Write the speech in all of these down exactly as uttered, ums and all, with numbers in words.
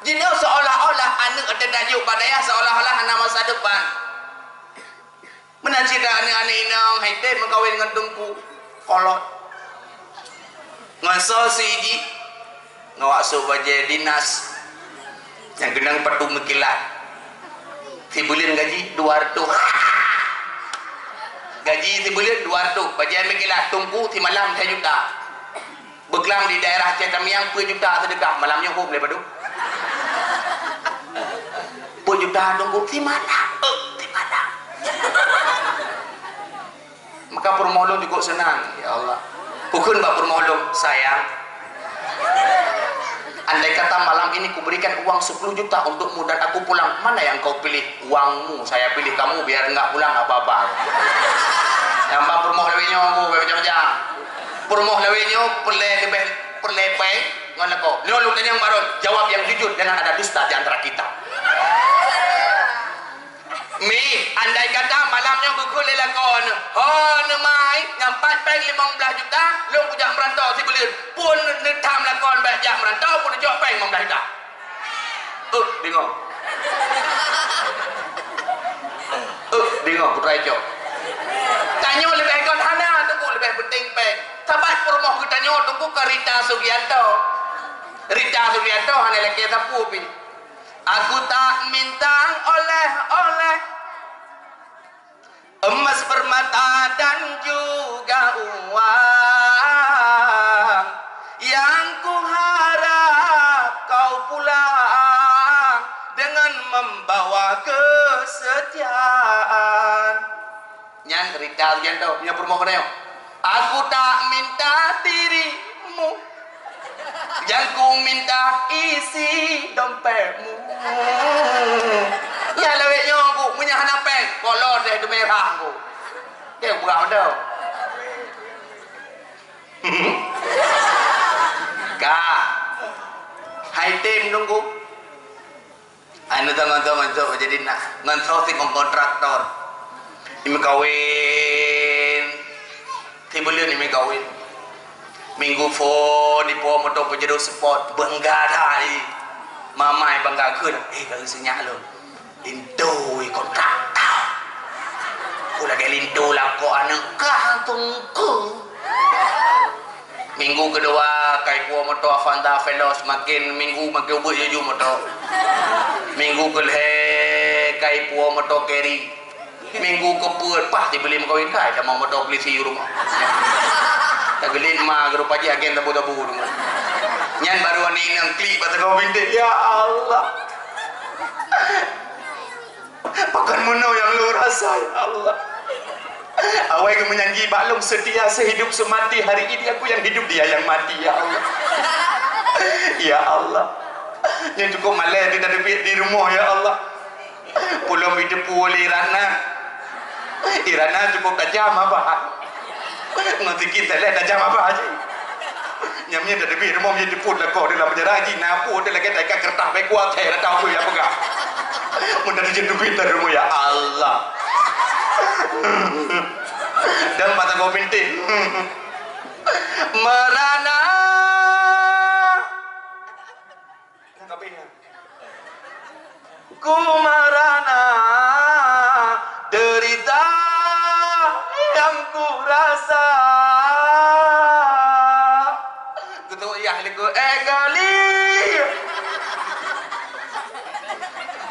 Jinoe seolah-olah aneuk teutajok bak dayah seolah-olah hana masa depan. Meunan cit aneuk-aneuk inong hai tém meukawen ngon teungku kolot. Ngon soe si jih? Ngon wak sôk bajée dinas nyang keunong patu meukilat. Sibuleuen gaji dua reutôh. Gaji sibuleuen dua reutôh, bajée meukilat, teungku simalam sa juta. Beuklam di daerah Aceh Tamiang peuet juta seudeukah, malam nyoe hom lé padum. Peuet juta teungku simalam, eh, simalam. Maka peurumoh lôn jukuk seunang, ya Allah. Kukheun bak peurumoh lôn, "Sayang, andai kata malam ini kuberikan uang sepuluh juta untukmu dan aku pulang, mana yang kau pilih?" "Uangmu, saya pilih kamu biar enggak pulang apa-apa." Nyang bak peurumoh lawét nyoe, ku, bak macam-macam. Peurumoh lawét nyoe peureulée leubeh peureulée péng ngon lakoe. Nyoe lôn tanyong baroe, jawab yang jujur, jangan ada dusta di antara kita. Mi, andai kata malam nyoe geukheun lé lakoe neuh, "Ho, neumai, nyan pat péng limong blaih juta, lôn kujak meurantau sibuleuen." Phon neutham lakoe bèk jak meurantau, phon neucok péng limong blaih juta. Eh, deungoe. Eh, deungoe, putra icok. Tanyoe leubeh göt hana, teungku, leubeh peunteng péng. Saban peurumoh geutanyoe, teungku, ka Rita Sugianto. Rita Sugianto hana lakée sapeue pih. Aku tak minta oleh-oleh, emas permata dan juga uang. Yang kuharap kau pulang dengan membawa kesetiaan. Nyan Rita Sugianto, nyan peurumoh keunoe. Aku tak minta dirimu, yang ku minta isi dompetmu. Nyan lawét nyoe ku, meunyo hana péng, kolor deh deumerah ku. Dia buang dah. Ka. Hai tém teungku. Anu tong ngon tong ngon tong jadi nak ngon tong si kontraktor. Imeukawen. Sibuleuen imeukawen. Minggu phon ipo moto Pajero Sport bangga thai. Mamai bangga kheun, "Eh, ka geuseunyak lôn." Linto kontraktor. Ku lagée linto lakoe aneuk kah teungku. Minggu keudua kai puwoe moto Avanza Veloz, makin minggu makin ubeuet laju moto. Minggu keulhée kai puwoe moto Carry. Minggu keupeuet pah jibeli meukawen kai tamong moto polisi u rumoh. Tageulit ma geurupa jih agen tabu-tabu u rumoh. Nyan baru aneuk inong klik bak teungoh bintéh. Ya Allah. Pakon meunoe nyang lôn rasa, ya Allah. Awai geumeujanji bak lôn, "Setia sehidup semati, hari ini aku yang hidup, dia yang mati, ya Allah." Ya Allah. Nyan cukôp malée teubiet di rumoh, ya Allah. Pulom jiteupue lé Irana. Irana cukôp tajam abah. Ngon sikit teuh lé tajam abah jih. Nyam nyan teubiet rumoh jih teupue lakoe dalam penjara jih, na peue teuh lagée taikat keureutah bèk kuat, hai rata bui ya peugah. Mun teubiet teuh rumoh, ya Allah. Dan mata kau bintéh. Merana. Ku merana derita yang ku rasa. Kutu yah liku, eh, gali.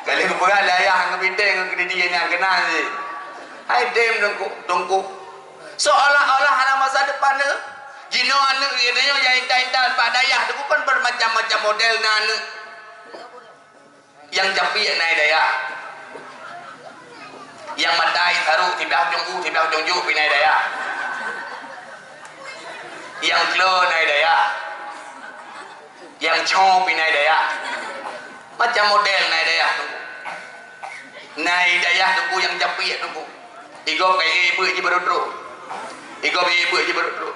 Gali ku peugah lah yah ngon binteng ngon kedidi nyang keunan jih. Hai dem dongku, dongku. Seolah-olah hana masa depan neuh. Jinoe aneuk geutanyoe nyang intat-intat bak dayah teuh bukon bermacam-macam model na aneuk. Nyang capiek na i dayah. Nyang mata i sarok siblah ujong u siblah ujong jok pih na i dayah. Nyang klo na i dayah. Nyang cho pih na i dayah. Macam model na i dayah tu. Na i dayah teungku nyang capiek teungku. Igob ka ié beuet jih baru trok. Igob ié beuet jih baru trok.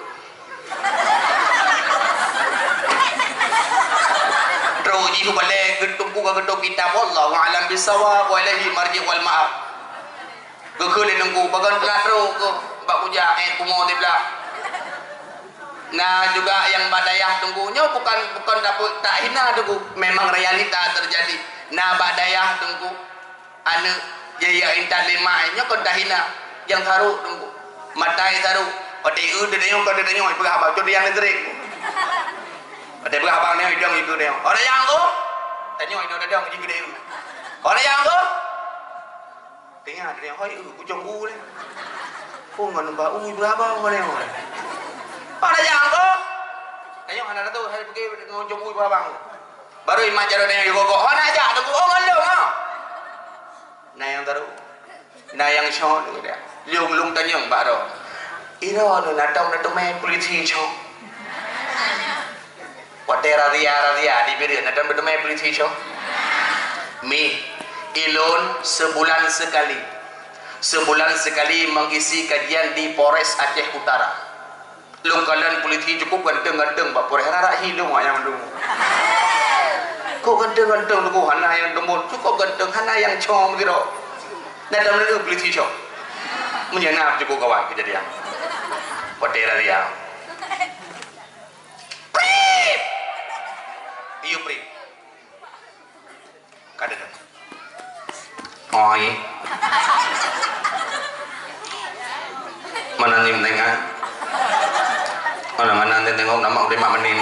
Trok jih u balèe geuteungku ka geutoe kitab, wallahu a'lam bissawab, wa ilaihi marji' wal ma'ab. Geukheun lé teungku, pakon teulat trok keuh bak kujak, eh, kumo siblah. Na juga nyang bak dayah Teungku, nyoe bukan, bukan dapeuet tak hina Teungku, memang realita terjadi. Na bak dayah Teungku, aneuk jih jak intat lé mak, nyoe kon tak hina, nyang sarok Teungku. Matai sarok, watèe eu teudeungoe kon teudeungoe peugah haba, cot tiang listrik. Watèe peugah haba nyoe idong ikeu teudeungoe. Ora nyang ko? Tanyoe idong-idong jih keu deuh. Ora nyang ko? Teuingat, teuingat, "Hoi, eu, kujong u lé." Peue ngon ba u beuraba ngon nyoe? Hana jak ko. Tanyoe hana tahu, hai pergi ngon jong u beuraba. Baru imat jaroe tanyoe gogok. Hana jak, Teungku, oh, ngon lôn, ha. Na nyang taru. Na nyang syok, dia. Lôn, lôn tanyong bak droe. Ira na tom na teumé polisi syok. Watèe razia-razia di Bireuen, na tom na teumé polisi syok. Mi, ilôn sebulan sekali. Sebulan sekali mengisi kajian di Polres Aceh Utara. Lôn kalon polisi cukup ganteng-ganteng bak Polres, rarak hi lôn nyang mandum. Kok ganteng-ganteng tu, hana nyang teumbon, cukup ganteng, hana nyang com sidroe. Na tom na polisi syok. Meunyoe na cukup gawat kejadian. Watèe razia. Prip! Iyup prip. Kada dah. Oh, iya. Mana ni menengah? Mana, mana ni tengok nama udah mak menin.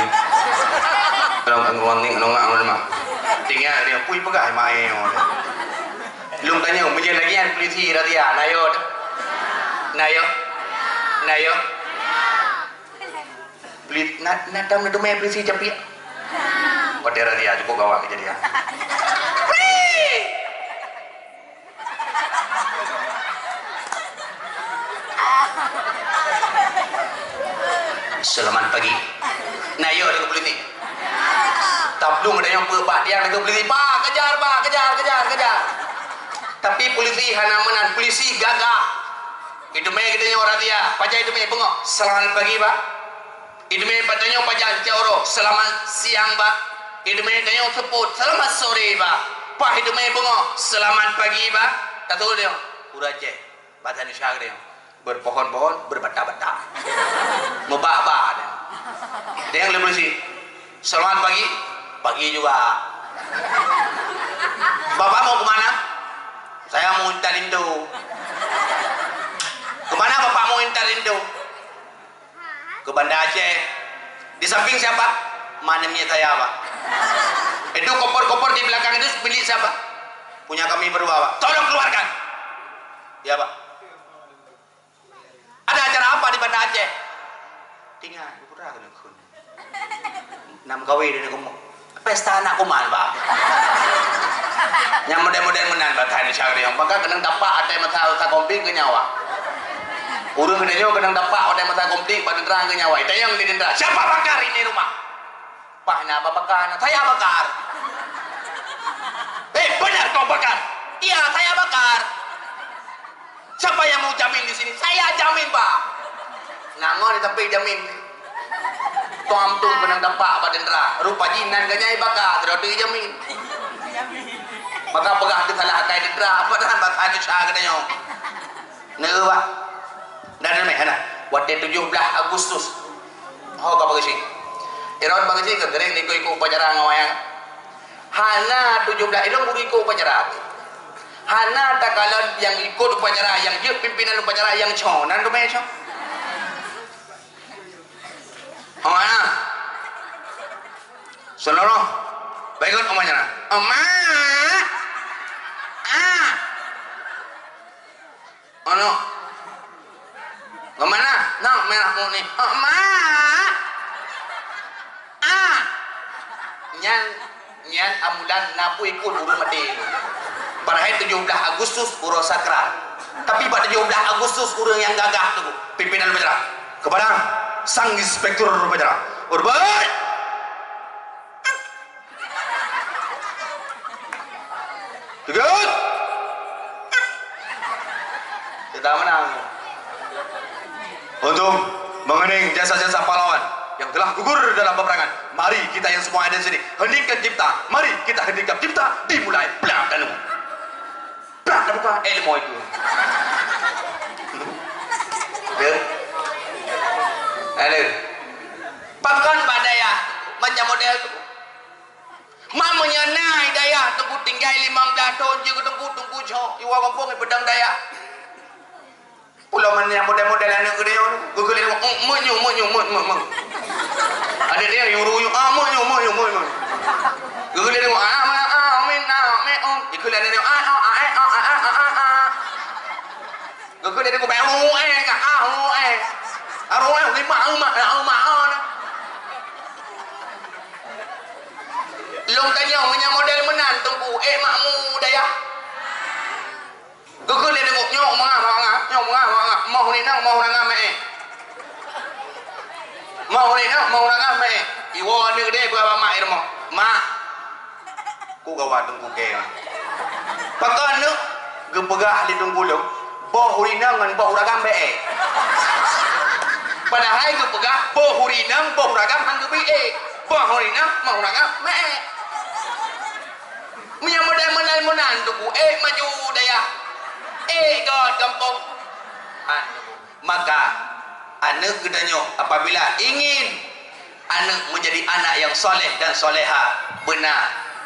Kalau kan ruang ni, nongak udah mak. Tinggal dia, pui peugah mai. Lôn tanyong, meunyoe lagèe nyan polisi razia, na yo? Na yo? Na yo? Poli-, na, na tom na teumé polisi capiak. Watèe razia cukup gawat kejadian. Selamat pagi. Na yo deungon polisi. Taplueng ada nyang peuet bak tiang deungon polisi. Bah, kejar, bah, kejar, kejar, kejar. Tapi polisi hana meunan, polisi gagah. Iteumé geutanyoe razia, pajan iteumé beungoh, "Selamat pagi, Pak." Iteumé pajan nyoe pajan cak uroe, "Selamat siang, Pak." Iteumé tanyoe seupôt, "Selamat sore, Pak." Pah iteumé beungoh, "Selamat pagi, Pak." Tasu nyoe, ureueng Aceh, bahasa Indonesia geutanyoe, berpohon-pohon, berbata-bata. Meuba-ba nyoe. Deng lé polisi. "Selamat pagi." "Pagi juga." "Bapak mau ke mana?" "Saya mau intat linto." "Ke mana Bapak mau intat linto?" "Ke Banda Aceh." "Di samping siapa?" "Manemnya saya, Pak." "Itu koper-koper di belakang itu milik siapa?" "Punya kami berdua, Pak." "Tolong keluarkan." "Ya, Pak." "Ada acara apa di Banda Aceh?" "Tinggai, putra keuneuk kheun. Nam kawé di neuk umu. Pesta anak kuman, Pak." Nyang model-model meunan, Pak, hai syahriong. Maka keunong tapak até masa, masa konflik keu nyawa. Ureueng geutanyoe keunong tapak até masa konflik, bak tentara keu nyawa. Itanyong di tentara, "Siapa bakar ini rumah?" "Pah na, Pak bakar." "Saya bakar." "Eh, benar kau bakar?" "Iya, saya bakar." "Siapa yang mau jamin di sini?" "Saya jamin, Pak." Nangon tapi jamin. Tom tu benang tapak bak tentara. Rupa jinan ganyai bakar, terus tu jamin. Maka peugah tu salah akai tentara, padahal bahasa Indonesia kata nyoe. Neu, Pak. Dah, dah, dah, dah. Watèe tujoh blah Agustus. Ho ka bageusi. Iron bageusi ke gering ikut-ikut upacara ngon wayang. Hana tujoh blah ilong guru ikut upacara. Hana takalon nyang ikut upacara, nyang jeuet pimpinan upacara nyang cho. Nan tu meh cho. Ho na. Seluruh. Baikon omanya na. Emak. Ah. Ono. Kemana? Nak merah murni. Oh, mak. Ah. Nyan, nyan ambulan napui ikut ureueng maté. Padahai tujoh blah Agustus uroe sakral. Tapi bak tujoh blah Agustus ureueng nyang gagah tu, pimpinan upacara. Kepada sang inspektur upacara. Urbai. Tegas! Kita menang. Untuk mengenang jasa-jasa pahlawan yang telah gugur dalam peperangan, mari kita yang semua ada di sini heningkan cipta. Mari kita heningkan cipta dimulai peperangan. Prak dah buka ilmu itu. Ya. Halo. Mak meunyoe na i dayah teungku tinggai limong blaih thon jeuet keu teungku, teungku jok iwoe gampông i peudong dayah. Pulo meunyoe model-model aneuk geude nyoe, geukheun lé, "Meunyueng, meunyueng, meunyueng, meunyueng." Aneuk dia yuru nyoe, "Ah, meunyueng, meunyueng, meunyueng." Geukheun lé, "Ah, ah, ah, min, ah, min, um." Geukheun lé aneuk dia, "Ah, ah, ah, eh, ah, ah, ah, ah, ah." Geukheun lé, "Hu, eh, ah, hu, eh." Ah, hu, eh, lima, ah, ma, ah, ma, ah, nah. Lôn tanyong, meunyoe model meunan, teungku, ék makmu dayah? Geukheun lé teungku, nyoe meungah, meungah, nyoe meungah, meungah. Moh nina, moh nangah meu'ék. Moh nina, moh nangah meu'ék. Iwoe aneuk deh beuaba mak i rumoh. "Mak." Ku gawa teungku keu. Pakon neuk geupeugah lé teungku lôn, boh urineueng ngon boh uragam bèk ék. Padahai geupeugah boh urineueng, boh uragam han geubri ék. Boh urineueng, boh uragam bèk ék. Meunyoe model meunan-meunan teungku, ék maju dayah. Ék göt gampông. Maka, aneuk geutanyoe apabila ingin aneuk menjadi anak yang saleh dan saleha, beuna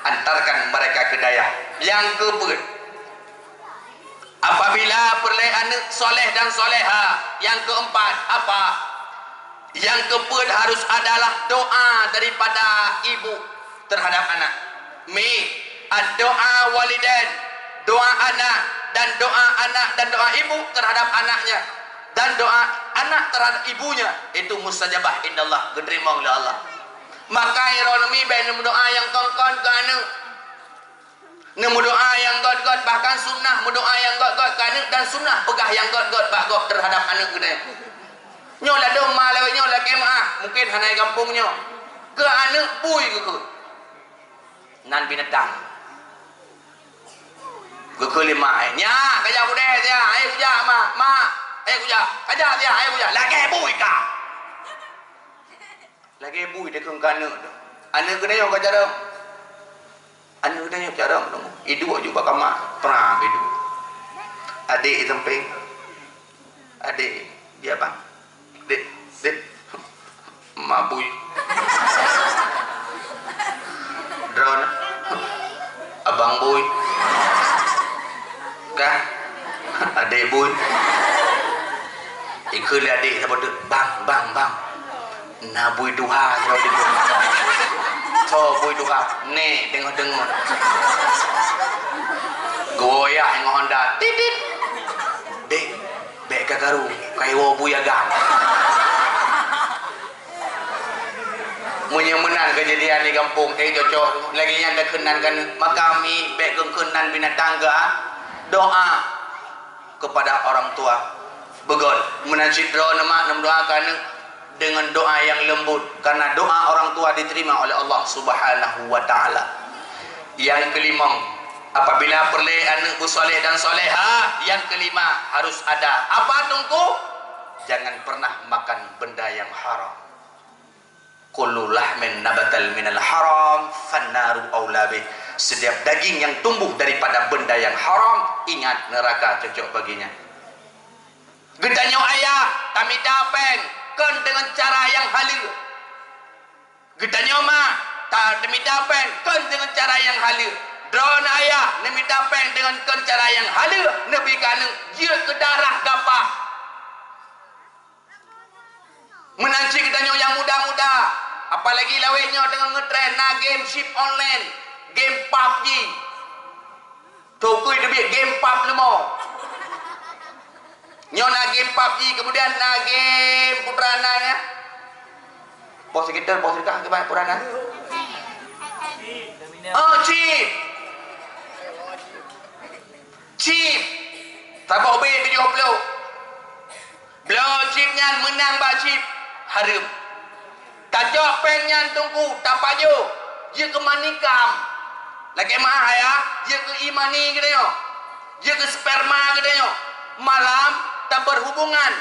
antarkan mereka ke dayah. Nyang keupeuet, apabila peureulèe aneuk saleh dan saleha, nyang keumpat, apa? Nyang keupeuet harus adalah doa daripada ibu terhadap anak. Mi, ad-doa walidain, doa anak, dan doa anak dan doa ibu terhadap anaknya, dan doa anak terhadap ibunya, itu mustajabah indallah, geuteurimong lé Allah. Maka droeneuh mi bèk neumeudoa nyang kon-kon keu aneuk. Neumeudoa nyang gèt-gèt, bahkan sunnah meudoa nyang gèt-gèt keu aneuk dan sunnah peugah nyang gèt-gèt bak gob terhadap aneuk geutanyoe. Nyoe ladôm ma lawét nyoe lakèe meu'ah, mungken hana i gampông nyoe. Keu aneuk bui geukheun. Nan binatang. Geukheun lé mak, "Nyak, kajak udép siat, ayo kujak, Mak, Mak, ayo kujak. Kajak siat, ayo kujak." Lakèe bui ka. Lagèe bui takheun keu aneuk teuh. Aneuk geutanyoe ka carông. Aneuk geutanyoe carông teuh. Iduek ju bak kama, prang iduek. Adék i sampéng. Adék, di abang. Dek, dek. Mak bui. Droeneuh. Abang bui. Kah? Adék bui. Ikheun lé adék saboh teuk, "Bang, bang, bang. Na bui tuha sidroe di bui." "Soe bui tuha?" "Nèk, teungoh deungö." Geuwoe yah ngon honda. Tit, tit. "Dek, bèk ka karu, ka iwoe bui agam." Meunyoe meunan keujadian di gampông, eh, cocok. Lagèe nyan takheun nan kan, maka mi bèk geukheun nan binatang keu a-, doa kepada orang tua. Beugöt, meunan cit droeneuh mak neumeudoa keu aneuk deungon doa nyang leumbot, karena doa orang tua diterima oleh Allah Subhanahu wa Ta'ala. Nyang keulimong, apabila peureulèe aneuk beusoleh dan soleha, nyang keulima harus ada apa, Teungku? Jangan pernah makan benda yang haram. "Kullu lahmin nabatal minal haram, fannaru aula bih." Setiap daging yang tumbuh daripada benda yang haram, ingat, neraka cocok baginya. Geutanyoe ayah tamita péng kon deungon cara nyang haleue. Geutanyoe ma ta-, tamita péng kon deungon cara nyang haleue. Droeneuh ayah neumita péng deungon kon cara nyang haleue, neubri keu aneuk jeuet keu darah gapah. Meunan cit geutanyoe nyang muda-muda, apalagi lawét nyoe teungoh ngeutren na game chip online, game pub G. Tokoi teubiet game pub leumo. Nyoe na game pub G, kemudian na game putra na nyan. Boh sekitar, boh sedekah ke banyak putra na? Oh, chip. Chip. Saboh B tujuh puluh. Bloe chip nyan meunang bak chip, hareuem. Tacok péng nyan Teungku, tapajoh, jeuet keu manikam. Lakèe meu'ah ayah, jeuet keu e-mani geutanyoe. Jeuet keu sperma geutanyoe. Malam taberhubungan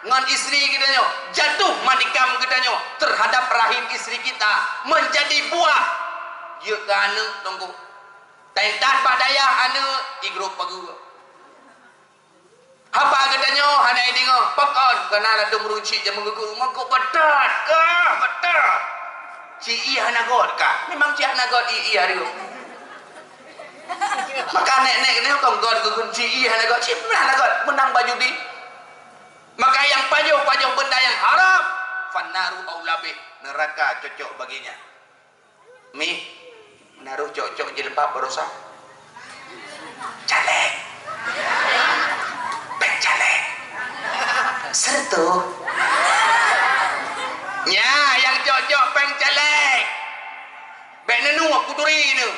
ngon istri geutanyoe, jatuh manikam geutanyoe terhadap rahim istri kita, menjadi buah. Jeuet keu aneuk Teungku. Taintat bak dayah aneuk, igrôp pageue. Haba geutanyoe hana ideungoe, pakon? Kana ladôm ureueng chik jameun geukeu, meukeue beuthat kah, beuthat. Ci ie hana göt kah? Memang ci hana göt ie, ie hareuem. Maka nek-nek nyoe kon göt geukheun ci ie hana göt, ci pih hana göt, meunang bak judi. Maka nyang pajoh-pajoh benda nyang haram, fannaru aula bih, neraka cocok baginya. Mi, na roh cok-cok jilbab baroesa? Caleg. Péng caleg. Serta. Nya, nyang cok-cok péng caleg. Bék neunua kuturi neu.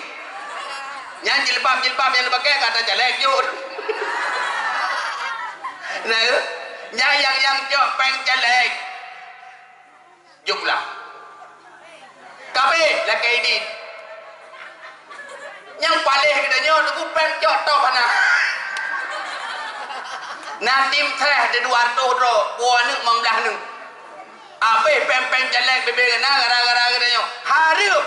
Nyan jilbab-jilbab nyang neupakai kata caleg jeuet. Nah, nya nyang, nyang cok péng caleg. Jok pulang. Tapi lakée idin. Nyang paléh geutanyoe teupeu péng cok toh hana. Na tim treh di dua ratus droe, dua neuk limong blah neuk. Abéh péng-péng caleg bibé geutanyoe gara-gara geutanyoe. Hareuem.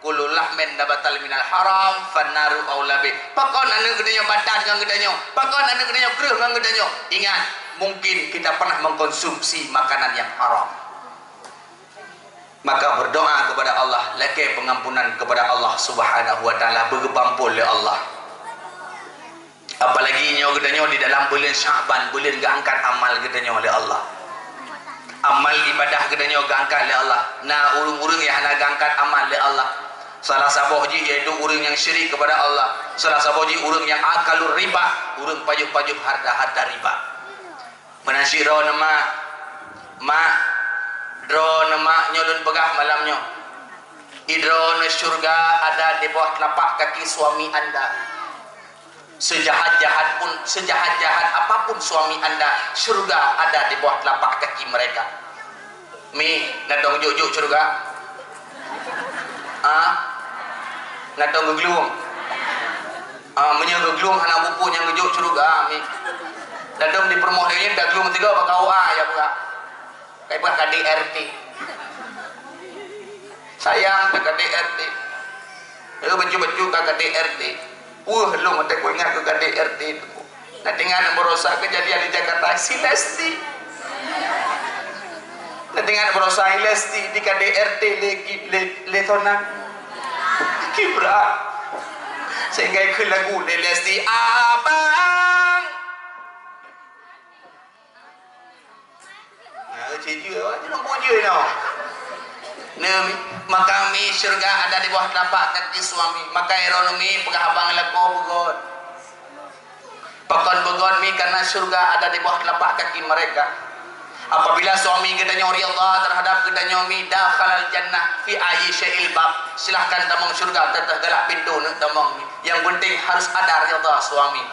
Kullu lahmin nabata minal haram fannaru aula bih. Pakon aneuk geutanyoe batat ngon geutanyoe? Pakon aneuk geutanyoe kreueh ngon geutanyoe? Ingat, mungkin kita pernah mengkonsumsi makanan yang haram. Maka berdoa kepada Allah, lakée pengampunan kepada Allah Subhanahu wa Taala, beugeupeuampôn lé Allah. Apalagi nyoe geutanyoe di dalam buleuen Sya'ban, buleuen geuangkat amal geutanyoe lé Allah. Amal ibadah geutanyoe geuangkat lé Allah. Na ureuëng-ureuëng nyang hana geuangkat amal lé Allah. Salah saboh jih yaitu ureuëng nyang syirik kepada Allah. Salah saboh jih ureuëng nyang akalur riba, ureuëng pajoh-pajoh harta-harta riba. Meunan cit droeneuh mak, mak, droeneuh mak, nyoe lôn peugah malam nyoe. Di droeneuh syeuruga ada di bawah telapak kaki suami anda. Sejahat-jahat pun, sejahat-jahat apapun suami anda, syeuruga ada di bawah telapak kaki mereka. Mi, na dong jok-jok syeuruga? Ah? Na dong geuglueng? Ah, meunyoe geuglueng hana buku nyang geujok syeuruga, mi. Na dong di peurumoh lagée nyan, da glueng tiga bak kawah, ya buka. Kai bah ka D R T. Sayang ka D R T. Eh, bacut-bacut ka, ka D R T. Weueh, lôn watée kuingat keu ka D R T tu. Na teuingat baroesa keujadian di Jakarta, si Lesti. Na teuingat baroesa si Lesti di ka D R T lé ki-, lé, lé Sona. Kibra. Sehingga ikheun lagu lé Lesti, Abang. Nah, cik jui, awak jangan bujui no. Nah, mi-, maka mi syurga ada di bawah telapak kaki suami. Maka droeneuh mi peugah abang lakoe beugöt. Pakon beugöt mi, karena syurga ada di bawah telapak kaki mereka. Apabila suami geutanyoe ridha terhadap geutanyoe mi, dakhalal jannah fi ayyi syai'il bab. Silahkan tamong syurga, teuh-teuh galak pintoe neuk tamong mi. Yang penting harus ada ridha suami.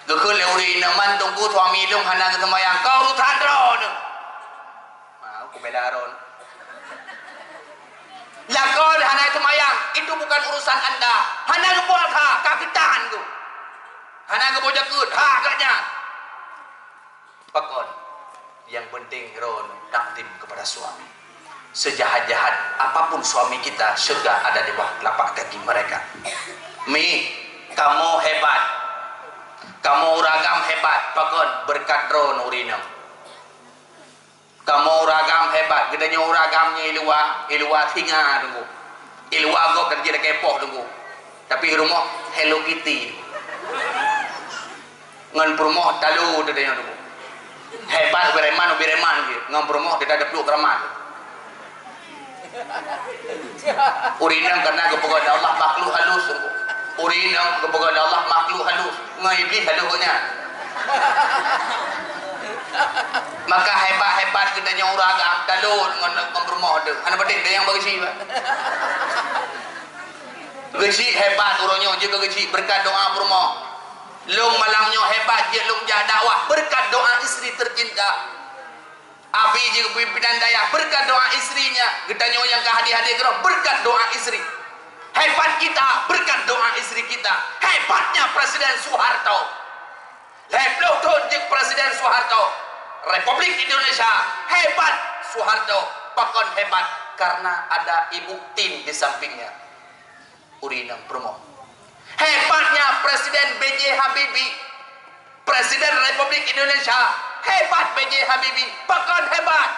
Geukheun lé ureuëng inong, "Man teungku suami lôn hana geuseumayang, ka urusan droeneuh." Mau kubela droeneuh. Lakoe hana seumayang, itu bukan urusan anda. Hana geupuasa, ka geutan tu. Hana geuboh jakeuet, ha, gak nyan. Pakon, yang penting droeneuh takdim kepada suami. Sejahat-jahat apapun suami kita, syurga ada di bawah telapak kaki mereka. Mi, kamoe hebat. Kamoe ureuëng agam hebat. Pakon? Beureukat droeneuh ureuëng inong. Kamoe ureuëng agam hebat. Geutanyoe ureuëng agam nyoe i luwa, i luwa singa teungku. I luwa gob dan jih lakée poh teungku. Tapi i rumoh Hello Kitty. Ngon peurumoh talu teuh tanyoe teungku. Hebat ubé reman, ubé reman jih. Ngon peurumoh teuh tadeupluek keuraman. Ureuëng inong karena geupeugah lé Allah makhluk halus teungku. Ureuëng inong geupeugah lé Allah makhluk halus. Ngon Iblih halus geuh nyan. Maka hebat-hebat geutanyoe ureuëng agam talu ngon, ngon peurumoh teuh. Hana patéh teuh nyang bak geuchik, bah. Geuchik hebat uroe nyoe jeuet keu geuchik beureukat doa peurumoh. Lôn malam nyoe hebat jeuet lôn jak dakwah beureukat doa istri tercinta. Abi jeuet keu pimpinan dayah beureukat doa istrinya. Geutanyoe nyang ka hadir-hadir keudroe beureukat doa istri. Hebat kita beureukat doa istri kita. Hebatnya Presiden Soeharto. Lhée ploh thon jeuet Presiden Soeharto. Republik Indonesia hebat Soeharto. Pakon hebat? Karena ada ibu tin di sampingnya. Ureuëng inong peurumoh. Hebatnya Presiden B J Habibie, Presiden Republik Indonesia, hebat B J Habibie, pakon hebat?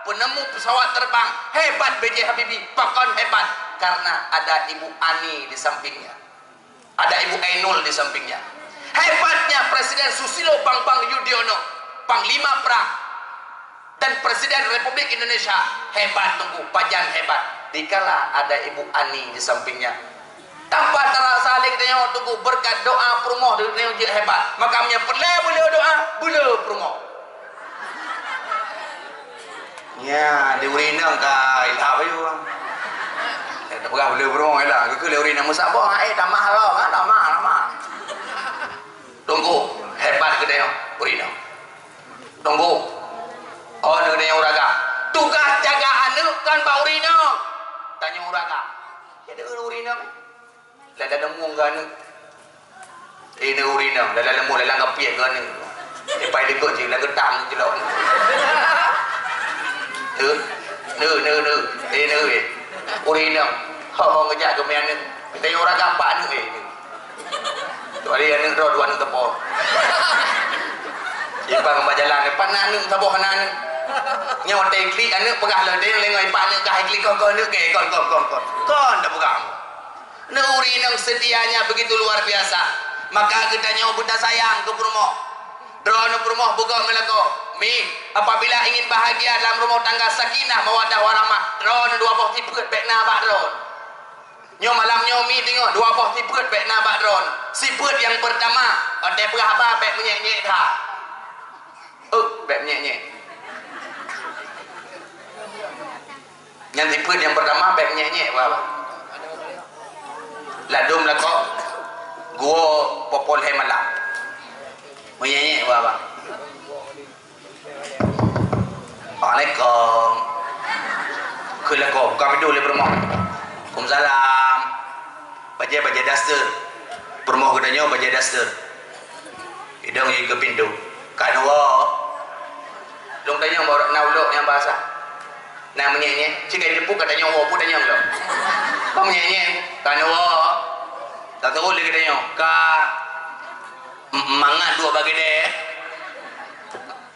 Penemu pesawat terbang hebat B J Habibie. Pakon hebat? Karena ada Ibu Ani di sampingnya. Ada Ibu Ainul di sampingnya. Hebatnya Presiden Susilo Bambang Yudhoyono, Panglima Perang, dan Presiden Republik Indonesia. Hebat, Teungku, pajan hebat. Dikala ada Ibu Ani di sampingnya. Tanpa terasa lé geutanyoe, Teungku, berkat doa peurumoh geutanyoe jeuet hebat. Maka meunyoe peureulèe beu le doa, beu le peurumoh. Nya, di ureueng inong ka ilap ayue. Eh, tapeugah beu le peurumoh ilap. Geukheun lé ureueng inong meusaboh, eh, tamah lom, ah, tamah, tamah. Teungku, hebat geutanyoe, ureueng inong. Teungku, oh, geutanyoe ureueng agam. Tugaih jaga aneuk kan bak ureueng inong. Tanyoe ureueng agam. Jadi ureueng inong. Lam dalam mueng keu aneuk. Eh, neu ureueng inong, lam dalam mueng, lam gapiek keu aneuk. Eh, pai deungon cit, lam geutang cit lom. Neu, neu, neu, neu. Eh, neu, eh. Ureueng inong. Ho, ho, ngeujak keu meuaneuk. Geutanyoe ureueng agam pat aneuk, eh. Kecuali aneuk droe dua aneuk teupon. Ipak ngon bak jalan, pat na aneuk, saboh hana aneuk. Nyoe watèe klik aneuk peugah lom, deh, lengoi ipak aneuk kah klik kon, kon aneuk, eh, kon, kon, kon, kon. Kon dah peugah. Neu ureueng inong setianya begitu luar biasa. Maka geutanyoe beutasayang keu peurumoh. Droeneuh peurumoh beugöt meulakoe. Mi, apabila ingin bahagia dalam rumah tangga, sakinah, mawaddah, warahmah, droeneuh dua boh sifeuet bèk na bak droeneuh. Nyoe malam nyoe mi deungoe dua boh sifeuet bèk na bak droeneuh. Sifeuet nyang peurtama, watèe peugah haba bèk meunyèk-nyèk that. Oh, bèk meunyèk-nyèk. Nyan sifeuet nyang peurtama, bèk meunyèk-nyèk, bah, bah. Ladôm lakoe, geuwoe popol lhèe malam. Meunyèk-nyèk, bah, bah. Waalaikum. Kheun lakoe, buka pintoe lé peurumoh. Waalaikumsalam. Bajèe, bajèe daster. Peurumoh geutanyoe bajèe daster. Idong jih keu pintoe. Ka neuwoe. Lôn tanyong baroe na ulok nyang bahasa. Na meunyèk-nyèk. Cit ka jiteupeu ka tanyong woe, peue tanyong lom. Ka meunyèk-nyèk. Ka neuwoe. Ka teuôt lé geutanyoe. Ka m-, mangat duek bak keudè.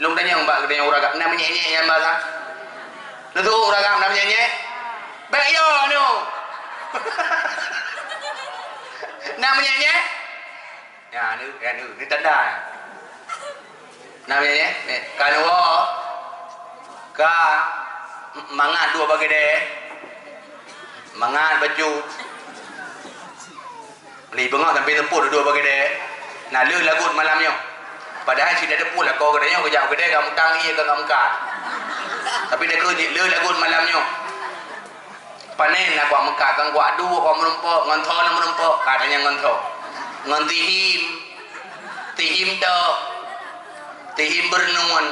Lôn tanyong bak geutanyoe ureueng agam. Na meunyèk-nyèk nyang bahasa. Lôn teuôt ureueng agam na meunyèk-nyèk. Bèk yo anu. Na meunyèk-nyèk. Ya, ni, ya, ni, ni tanda. Nah, ni, ni, ni. Ka neuwoe, ka mangat duek bak keudè. Mangat bacut. Lé beungoh sampai teupot duek bak keudè. Nah, le lagot malam nyoe. Padahai cit na teupot lakoe geutanyoe geujak bak keudè ka mutang ié ka meukat. Tapi na keuh le lagot malam nyoe. Panen na kuah meukat, kan kuah du, kuah meurumpok, ngon tho na meurumpok, ka tanyong ngon tho. Ngon tihim, tihim tok, tihim beureunuan.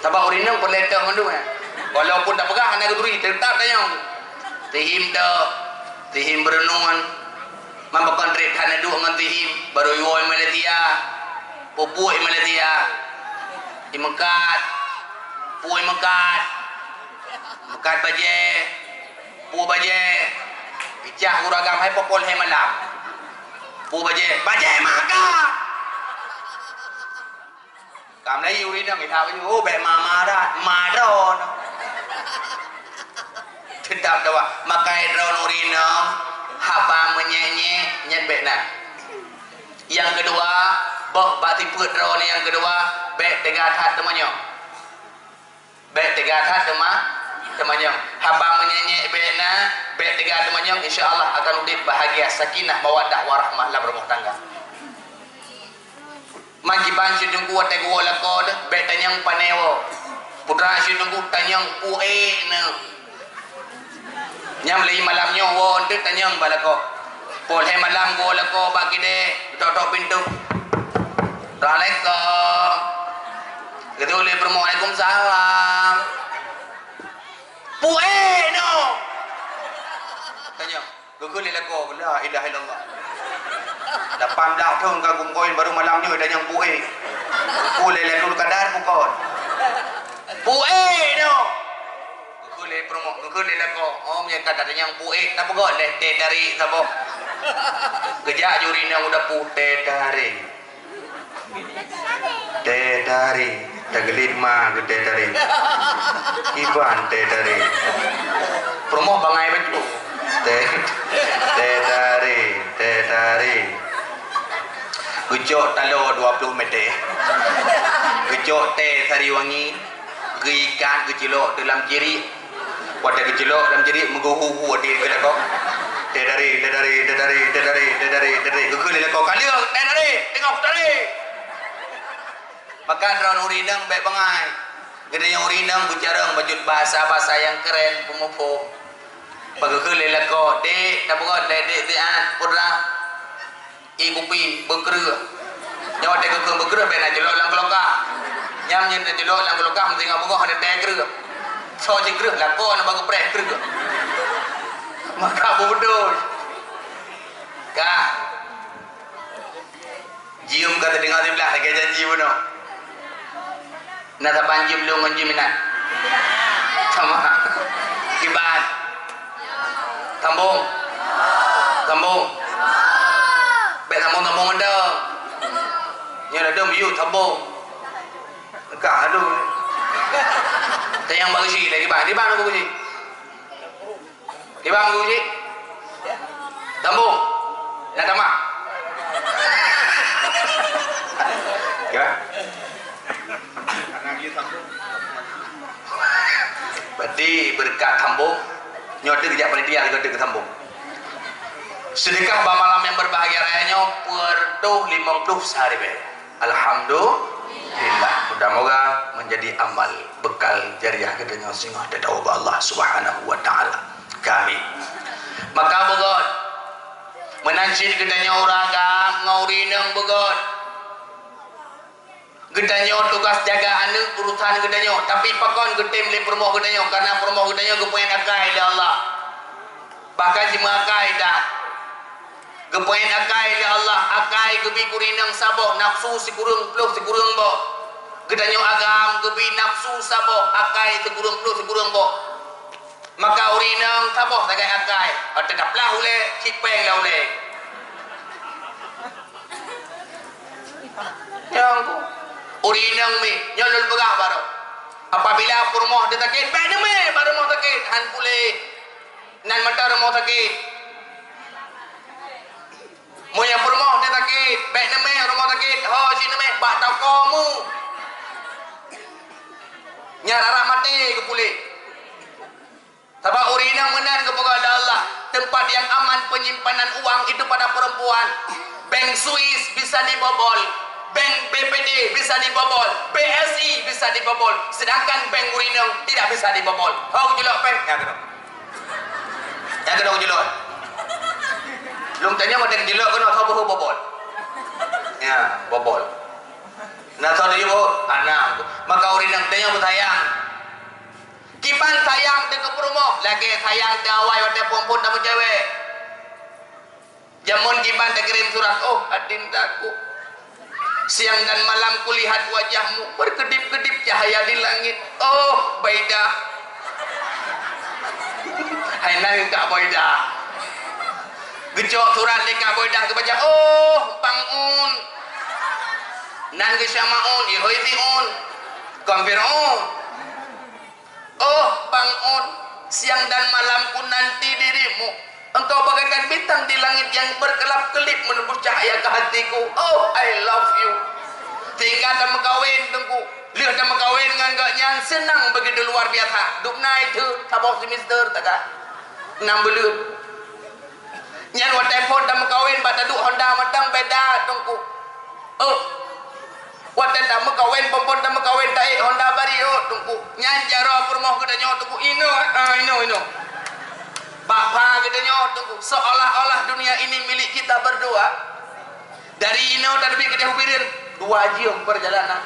Sabab ureueng inong peureulèe tok mandum, eh. Walaupun tapeugah hana geuturi, teutap tanyong. Tihim tok, tihim beureunuan. Man pakon trép hana duek ngon tihim, barô iwoe Malaysia, pupuk i Malaysia, i meukat, pue i meukat, meukat bajèe, pue bajèe, icah ureueng agam hai popol hai malam. Pue bajèe, bajèe maka. Ka meulayeue ureueng inong, oh, bèk ma-ma that, ma droeneuh. Teutap dawa, makai droeneuh ureueng inong, haba meunyèk-nyèk, nyan bèk na. Nyang keudua, boh bak sifeuet droeneuh nyang keudua, bèk teuga that teumanyong. Bèk teuga that teuma-, teumanyong. Haba meunyèk-nyèk bèk na, bèk teuga teumanyong, insya Allah akan udép bahagia, sakinah, mawaddah, warahmah lam rumoh tangga. Man kiban si Teungku watèe geuwoe lakoe deuh, bèk tanyong pané woe. Putra si Teungku tanyong pue neuh. Nyang lé malam nyoe woe eunteuk tanyong bak lakoe. Poh lhèe malam geuwoe lakoe bak keudè, geutok-tok pintoe. Assalamualaikum. Geutulèe peurumoh, waalaikumsalam. Pue neuh. Tanyong. Geukheun lé lakoe, la ilaha illallah. Lapan blah thôn ka geupeukon, baru malam nyoe tanyong pue. Pue Lailatul Qadar bukon. Pue nyoe. Geukheun lé peurumoh, geukheun lé lakoe. Oh, meunyo ka tanyong pue, tapeugah lé teh tarik saboh. Geujak juri nyang udah putih tarik. Teh tarik. Tageulit ma geutée tarék. Kiban tée tarék. Peurumoh bangai bacut. Tée, tée tarék, tée tarék. Geucok taloe dua ploh mètè. Geucok tée sari wangi. Geuikat geuceulok dalam cirik. Watée geuceulok dalam cirik meugeuhu-hu watée geulakoe. Tée tarék, tée tarék, tée tarék, tée tarék, tée tarék, tée tarék. Geukheun lé lakoe, "Ka lheueh, tée tarék, teungoh tarék." Maka droeneuh ureueng inong bék bangai. Geutanyoe ureueng inong beucarông bacut bahasa-bahasa nyang keren peumuphom. Pageukheun lé lakoe, "Dek, tapeugöt lé Dek Siat, peue rhah?" "Ie kupi, beukreueh." Nyoe watée geukheun beukreueh bék na jeulok lam kulokah. Nyam nyan na jeulok lam kulokah meusingoh beungoh hana tée kreueh. Soe jikreueh lakoe na bageue preh kreueh. Maka beubeutôi. Ka. Jeuem ka teudeungoe siblah lagée janji bunoe. Na saban jeuem lôn ngon jeuem inan? Sama. Kiban. Sambông. Sambông. Bék sambông-sambông mantong. Nyoe ladôm yue sambông. Ka aduh. Tanyong bak geuchik lé kiban. Kiban bak geuchik. Kiban bak geuchik. Sambông. Nak tamah. Kiban. Berarti beureukat sambông. Nyoe teuk jak panitia, nyoe teuk sambông. Sedekah bak malam nyang berbahagia raya nyoe peuet reutôh limong ploh siribèe. Alhamdulillah. Mudah-mudahan menjadi amal bekal jariah geutanyoe singoh teudoa bak Allah Subhanahu wa Taala. Amin. Maka beugöt. Meunan cit geutanyoe ureueng agam ngon ureueng inong beugöt. Geutanyoe tugaih jaga aneuk urusan geutanyoe, tapi pakon geutem lé peurumoh geutanyoe, karena peurumoh geutanyoe geupeuingat akai lé Allah. Bahkan jimeuakai that. Geupeuingat akai lé Allah, akai geubi keu ureueng inong saboh, nafsu sikureueng ploh sikureueng boh. Geutanyoe agam geubi nafsu saboh, akai sikureueng ploh sikureueng boh. Maka ureueng inong saboh sagai akai, teuka plah ulèe, cit péng lam ulèe. Nyang ku, ureueng inong mi, nyoe lôn peugah baroe. Apabila peurumoh teuh sakét, bèk neumè bak rumoh sakét, han puléh. Nan mantong rumoh sakét. Meunyoe peurumoh teuh sakét, bèk neumè rumoh sakét, ho cit neumè bak toko mu. Nyan rara maté geupuléh. Sabab ureueng inong meunan geupeugah lé Allah, tempat yang aman penyimpanan uang itu pada perempuan. Bank Swiss bisa dibobol, bank B P D bisa dibobol, B S I bisa dibobol, sedangkan bank ureueng inong tidak bisa dibobol. Ho geujeulok péng, nyan keunoe. Nyan keunoe geujeulok. Lôn tanyong watèe geujeulok keunoe, soe beuhe bobol? Nyan, bobol. Na soe tanyong beuhe? Hana. Maka ureueng inong tanyong beusayang. Kiban sayang teuh keu peurumoh, lagèe sayang teuh awai watèe phôn-phôn tameucewek. Jameun kiban takirém surat, "Oh, adindaku. Siang dan malam kulihat wajahmu, berkedip-kedip cahaya di langit. Oh, Baidah." Hai nan Kak Baidah. Geucok surat lé Kak Baidah geubaca, "Oh, Bang Un." Nan geusyama Un, ihôi si Un. Kon Fir'aun. Oh, Bang Un, siang dan malam ku nanti dirimu. Engkau bagaikan bintang di langit yang berkelap-kelip menembus cahaya ke hatiku. Oh, I love you. Sehingga tameukawen, Teungku. Lheueh tameukawen ngon gobnyan, seunang begitu luar biasa. Dubna itu saboh semister taga. Enam buleuen. Nyan watèe phôn tameukawen bak taduek Honda mantong beda, Teungku. Oh. Watèe tameukawen, phôn-phôn tameukawen taék Honda baru, oh, Teungku. Nyan jaroe peurumoh geutanyoe, Teungku. Inoe, ah, inoe, inoe. Bak pha geutanyoe, Teungku. Seolah-olah dunia ini milik kita berdua. Dari inoe tateubiet keudéh u Bireuen, dua jeuem peurjalanan.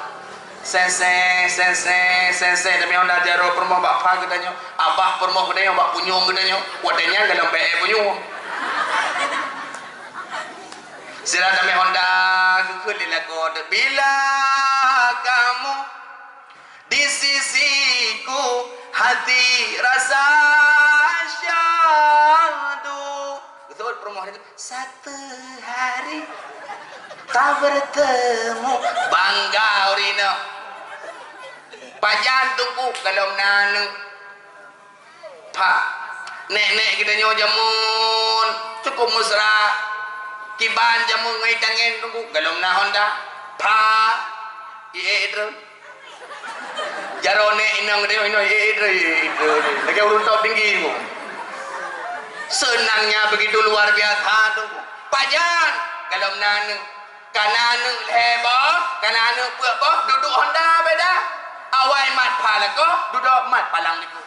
Sensé, sensé, sensé, demi Honda jaroe peurumoh bak pha geutanyoe, abah peurumoh geutanyoe bak punyueng geutanyoe, watèe nyan dalam B E punyueng. Sira demi Honda geukheun lé lakoe, "Bila kamu di sisiku, hati rasa syahdu." Beutôi peurumoh nyan, "Satu hari tak bertemu." Bangga ureueng inong. Pajan Teungku, galom na aneuk. Pha. Nek-nek geutanyoe jameun cukup mesra. Kiban jameun ngon itangen Teungku, galom na Honda. Pha. Ie-ie droe. Jaroe nek inong geutanyoe, inong ie-ie droe, ie-ie droe. Lagèe ureueng top tinggi Teungku. Seunangnya begitu luar biasa Teungku. Pajan, galom na aneuk. Ka na aneuk lhèe boh, ka na aneuk peuet boh, dudoe Honda beda. Awai mat pha lakoe, dudoe mat palang likot.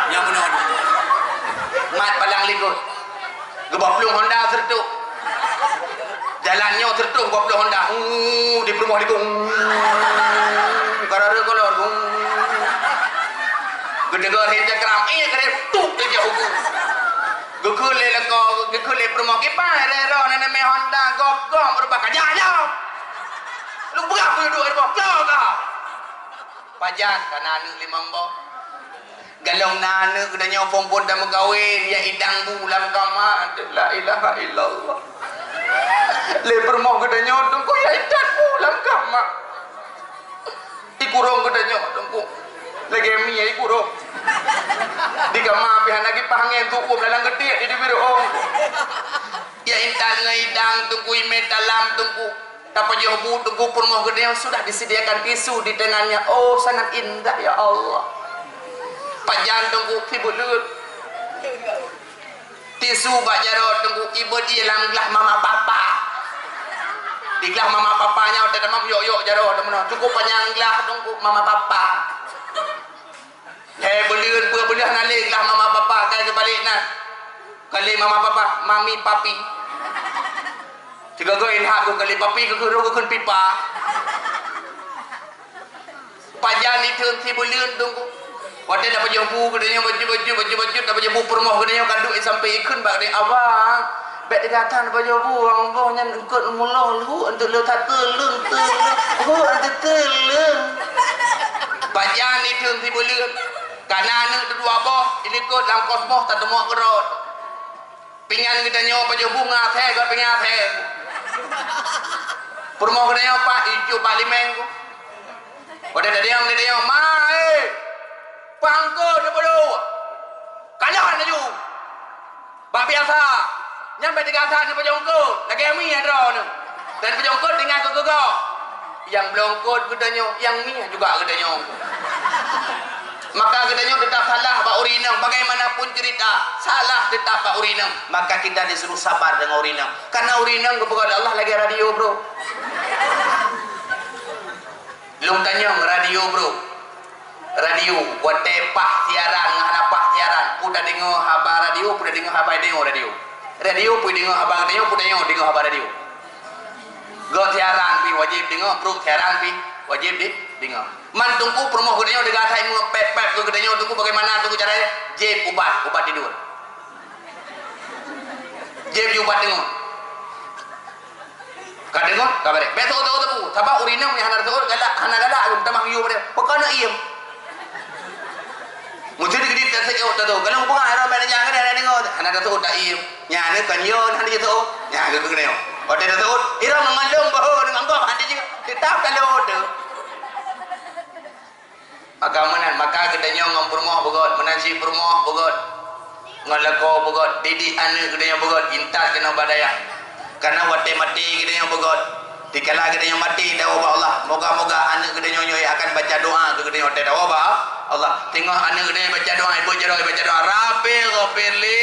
Nyang meunan. Mat palang likot. Geuboh plueng Honda seureutôh. Jalan nyoe seureutôh geuboh plueng Honda. Uh, di peurumoh likot. Uh, karara kolor. Uh. Geudeungoe rhem cakram, eh, keuneuk tuk teuh jak ukeue. Geukheun lé lakoe, geukheun lé peurumoh, kiban rero nenek mé Honda, gob-gob beurubah ka jak, jak. Lôn peugah keu duek ribèe, klo ka. Pajan ka na aneuk limong boh. Galom na aneuk geutanyoe phon-phon tameukawen, ya idang bu lam kama. La ilaha illallah. Lé peurumoh geutanyoe Teungku ya idang bu lam kama. Ikurong geutanyoe Teungku. Lagèe mi ikurong. Di kama pih hana gipah angèn tu'uem dalam geutiek di dibirong. Ya intan ngon idang Teungku, imè talam Teungku. Tapajoh bu Teungku, peurumoh geutanyoe sudah disediakan tisu di tangannya. Oh, sangat indah ya Allah. Pajan Teungku, tibu leut. Tisu bak jaroe Teungku, ibeut ie lam glah mama papa. Di glah mama papa nyoe teutamong yok-yok jaroe teuh meunoe. Cukup panyang glah Teungku mama papa. Lhèe buleuen, peuet buleuen hana lé glah mama papa, ka geubalek na. Ka lé mama papa, mami papi. Sigoe-goe ilham keu ka lé papi, keu keu keu pipa. Pajan itheun sibuleuen Teungku. Watèe tapajoh bu geutanyoe bacut-bacut, bacut-bacut, tapajoh bu peurumoh geutanyoe ka duek sampoe ikheun bak geutanyoe, "Abang, bèk teuga that pajoh bu, abang boh nyan eungkôt muloh lheueh, eunteuk lheueh that teulon, teulon, lheueh eunteuk teulon." Pajan itheun sibuleuen. Ka na aneuk dua boh, ilikot lam kosmos tateumok keudroe. Pingan geutanyoe pajoh bu ngon asèe, kon pingan asèe. Peurumoh geutanyoe pat, icup bak limeng ku. Watèe tadayong, tadayong, "Ma, eh! Pangko neupeudôh! Kalon laju! Bak biasa! Nyan bèk teuga that neupajoh eungkôt, lagèe mi droeneuh! Dan pajoh eungkôt tinggai keu geugoe!" Nyang bloe eungkôt geutanyoe, nyang mi juga geutanyoe. Maka geutanyoe teutap salah bak ureueng inong, bagaimanapun cerita, salah teutap bak ureueng inong. Maka kita disuruh sabar deungon ureueng inong. Karena ureueng inong geupeugah lé Allah lagèe radio, bro. Lôn tanyong radio, bro. Radio, watèe paih siaran ngon hana paih siaran, peue tadeungoe haba radio, peue tadeungoe haba deungoe radio. Radio, peue deungoe haba geutanyoe, peue tanyoe deungoe haba radio. Gob siaran pih wajéb deungoe, brôk siaran pih wajéb di-, deungoe. Man Teungku peurumoh geutanyoe teuga that meungon pèp-pèp keu geutanyoe, Teungku, bagaimana Teungku caranya? Jieb ubat, ubat tidur. Jieb ubat deungoe. Ka deungoe, ka barèh. Bèk seuôt-seuôt Teungku. Sabab ureueng inong nyang hana seuôt galak, hana galak, meutamah geuyue barèh. Pakon na iem? Meuseuti geudiet taseuôt tato. Galom hubungan, hana bèk neujak ngon dia, hana deungoe. Hana taseuôt ta iem. Nyan kon yo hana jiseuôt. Nyan geukheun nyoe. Watèe taseuôt, irong ngon lôn boh, ngon gob hana jiseuôt. Teutap talô teuh. Maka meunan, maka geutanyoe ngon peurumoh beugöt, meunan cit peurumoh beugöt. Ngon lakoe beugöt, didik aneuk geutanyoe beugöt, intat keunoe bak dayah. Karena watèe maté geutanyoe beugöt, dikala geutanyoe maté tawoe bak Allah, moga-moga aneuk geutanyoe nyoe akan baca doa keu geutanyoe watèe tawoe bak Allah. Teungoh aneuk geutanyoe baca doa, iboh jaroe baca doa, "Rabbighfirli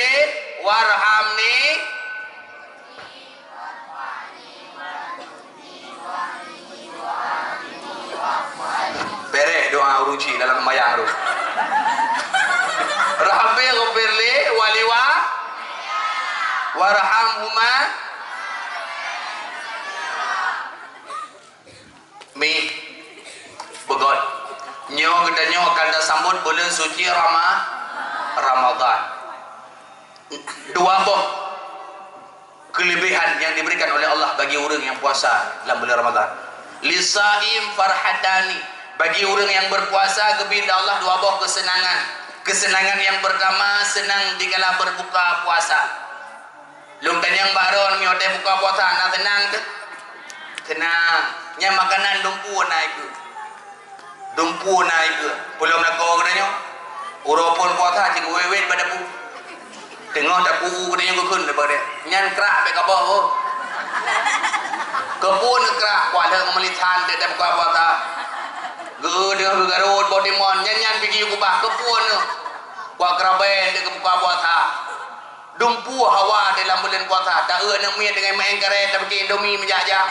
warhamni." Bereh doa ureueng chik dalam seumayang tu. Rabbighfirli waliwa warhamhuma. Mi, beugöt. Nyoe geutanyoe akan tasambot buleuen suci Rama-, Ramadhan. Dua boh keulebihan nyang diberikan oleh Allah bagi ureueng nyang puasa lam buleuen Ramadhan. Lisaim farhatani, bagi ureueng nyang berpuasa geubri lé Allah dua boh keuseunangan. Keuseunangan nyang peurtama, seunang dikala beurbuka puasa. Lôn tanyong bak droeneuh, meunyoe watèe buka puasa na seunang teuh? Teunang, nyan makanan dumpeue na ikeue. Dumpeue na ikeue. Peulom lakoe geutanyoe. Uroe phon puasa cit geuwét-wét bak dapu. Teungoh taku geutanyoe geukheun daripada nyan krak bèk kaboh. Keupeue neukrak, kuat lheueh meumeulisan dek buka puasa. Geu deungoh geugarot boh timon, nyan-nyan pih geuyue keubah. Keupeue neuh? Kuat keurabèe dek buka puasa. Dumpeue hawa di lam buleuen puasa, ta-eu aneuk miet deungon meu'en karét, tapiké Indomie meujak-jak.